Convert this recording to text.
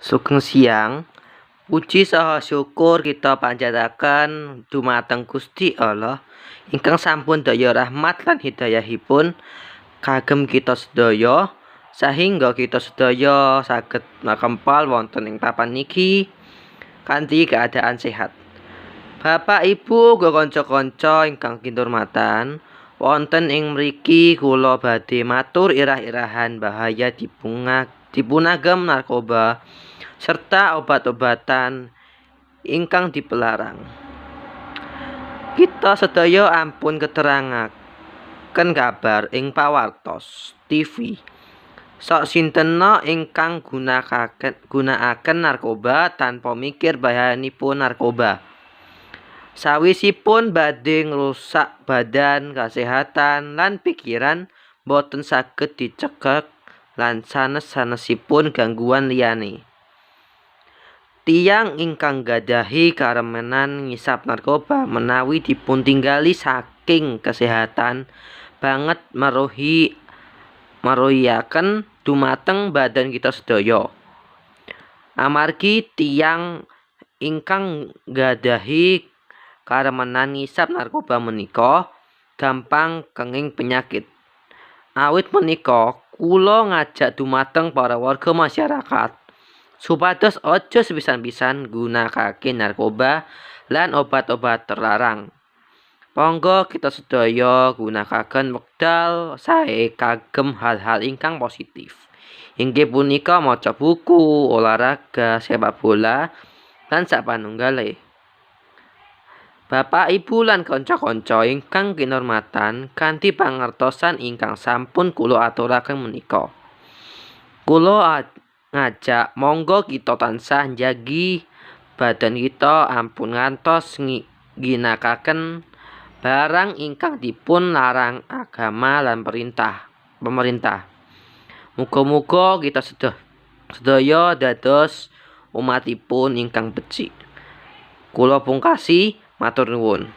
Sugeng siang. Puji saha syukur kita panjataken dumateng Gusti Allah ingkang sampun daya rahmat lan hidayahipun kagem kita sedaya sahingga kita sedaya saged makempal wonten ing papan niki kanthi keadaan sehat. Bapak, Ibu, uga kanca-kanca ingkang kinurmatan, wonten ing mriki kula badhe matur irah-irahan bahaya dipunagem narkoba serta obat-obatan ingkang dipelarang. Kita sedaya ampun keterangaken kabar ing pawartos TV. Sok sintena ingkang gunakaken narkoba tanpa mikir bahayanipun narkoba. Sawisipun badhe ngrusak badan, kasehatan lan pikiran boten saged dicegah lan sanes-sanesipun gangguan liyane. Tiyang ingkang gadahi karemenan ngisap narkoba menawi dipuntinggali saking kesehatan banget meruhiaken dumateng badan kita sedaya. Amargi tiyang ingkang gadahi karemenan ngisap narkoba menika gampang kenging penyakit. Awit menika kula ngajak dumateng para warga masyarakat supados aja sepisan-pisan nggunakake narkoba lan obat-obat terlarang. Monggo kita sedaya gunakaken wekdal sae kagem hal-hal ingkang positif. Inggih punika maca buku, olahraga, sepak bola, lan sapanunggale. Bapak, Ibu lan kanca-kanca ingkang kinurmatan, kanthi pangertosan ingkang sampun kula aturaken menika, kula ngajak monggo kita tansah njagi badan kita ampun ngantos ngginakaken barang ingkang dipun larang agama lan pemerintah. Muga-muga kita sedaya dados umatipun ingkang becik. Kula pungkasi, matur nuwun.